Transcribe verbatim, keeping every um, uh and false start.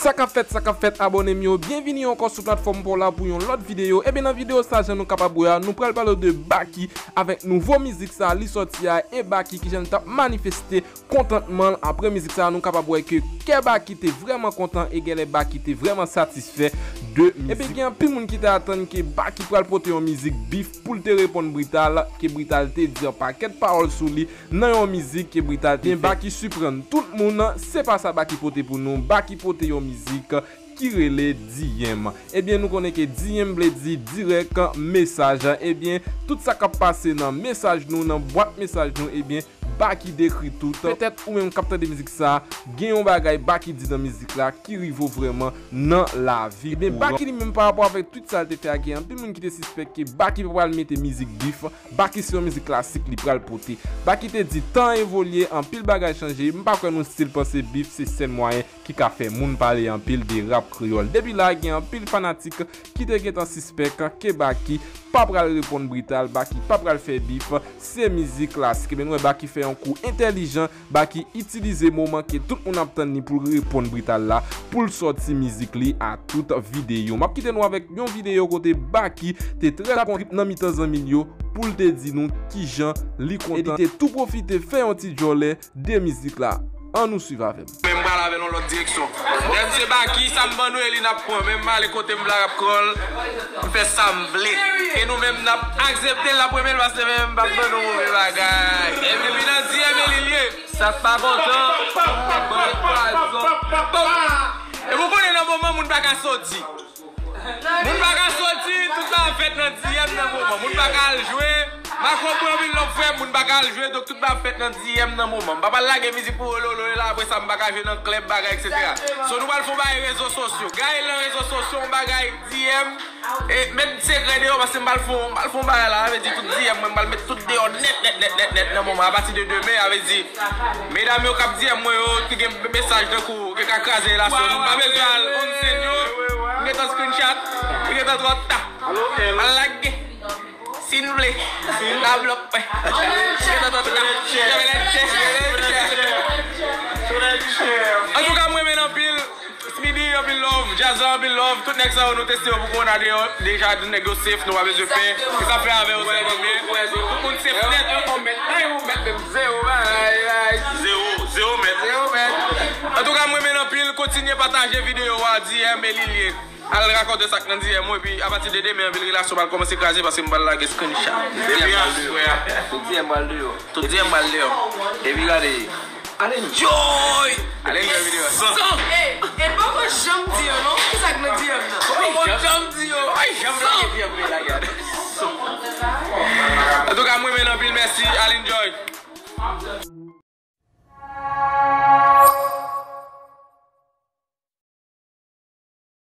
Sa k ap fèt, sa k ap fèt, abòne m yo, byenvini ankò sou platfòm pa w la pou yon lòt videyo. Ebyen, nan videyo sa, jan nou kapab wè a, nou pral pale de Baky avèk nouvo mizik sa li sòti a, e Baky kijan l t ap manifeste kontantman l apre mizik sa. Nou kapab wè ke kè Baky te vrèman kontan e genlè Baky te vrèman satisfè de mizik. Ebyen, gen anpil moun ki te atann ke Baky pral pote yon mizik bif pou l te reponn Brital, ke Brital te di yon pakèt pawòl sou li nan yon mizik ke Brital te fè. Ebyen, Baky siprann tout moun, se pa sa Baky pote pou nou. Baky pote yon mizik ki rele D M. Ebyen, nou konnen ke D M vle di dirèk mesaj. Ebyen, tout sa k ap pase nan mesaj nou, nan bwat mesaj nou, ebyen, Baky dekri tout. Petèt ou menm k ap tande mizik sa, gen yon bagay Baky di nan mizik la ki rive w vrèman nan lavi kouran. Ebyen, Baky li menm pa rapò avèk tweet sa l te fè a, gen anpil moun ki te sispèk ke Baky pa pral mete mizik bif. Baky se yon mizik klasik li pral pote. Baky te di, tan an evolye, anpil bagay chanje, m pa kwè nou still panse bif se sèl mwayen ki ka fè moun pale anpil de rap kreyòl. Depi la, gen anpil fanatik ki te gentan sispèk ke Baky pa pral reponn Brital, Baky pa pral fè bif, se mizik klasik. Ebyen, nou wè Baky fè yon kou entèlijan, Baky itilize moman ke tout moun ap tann li pou l reponn Brital la, pou l sòti mizik li a tout videyo. M ap kite nou avèk yon videyo kote Baky te trè kontan nan mitan zanmi l yo pou l te di nou kijan li kontan. E li te tou pwofite fè yon ti djòlè de mizik la. Ann nou swiv avè m. Men m pral avè l yon lòt direksyon. Lè m se Baky, sa m ban nou e li n ap pran. Men m ale kote m vle, rap kreyòl, m fè sa m vle. E nou menm n ap aksepte l, n ap renmen l, paske men m p ap ban nou move bagay. Epi nan D M e li l ye. Sa k pa kontan, ban pwazon. E pou konnen nan moman moun pa ka soti. Moun pa ka soti, tout sa ap fèt nan D M nan moman. Moun pa ka al jwe. Mako pran anpil lòk frè, moun pa ka al jwe, donk tout sa ap fèt nan D M nan moman. M pa pral lage mizik pou ololo, e la apre sa m pa ka jwe nan klèb, bagay, et cetera. So nou pral fè yon bagay rezo sosyo. Gaël nan rezo sosyo, yon bagay D M. E met sekrè deyò, paske m pral fè, m pral fè yon bagay la, sa vle di tout D M mwen, m pral met tout deyò nèt, nèt, nèt, nèt, nèt nan moman. Apati de demen, sa vle di, medam yo k ap D M mwen yo, ki gen mesaj tankou, ki ka kraze relasyon nou, m pa bezwen al on sèn yo, m gentan screenshot, m gentan twò ta. M al lage, si n vle, n a vlòp, m gentan twò ta. Antouka, m renmen l anpil. Speedy, anpil love. Jazz la, anpil love. Tout nèg sa yo, nou teste yo pou kowona deyò. Deja, tout nèg yo safe, nou pa bezwen pè. Se sa fè avè yo, se byen. Tout moun safe nèt. Zewo, zewo mèt. Antouka, m renmen l anpil. Kontinye pataje videyo a, D M e li l ye. Al rakòte sa k nan D M ou, epi apati de demen, anpil relasyon pral kòmanse kraze, paske m pral lage screenshot. Depi aswè a. Tout D M pral deyò. Tout D M pral deyò. Epi gade. Al enjoy! Al enjoy!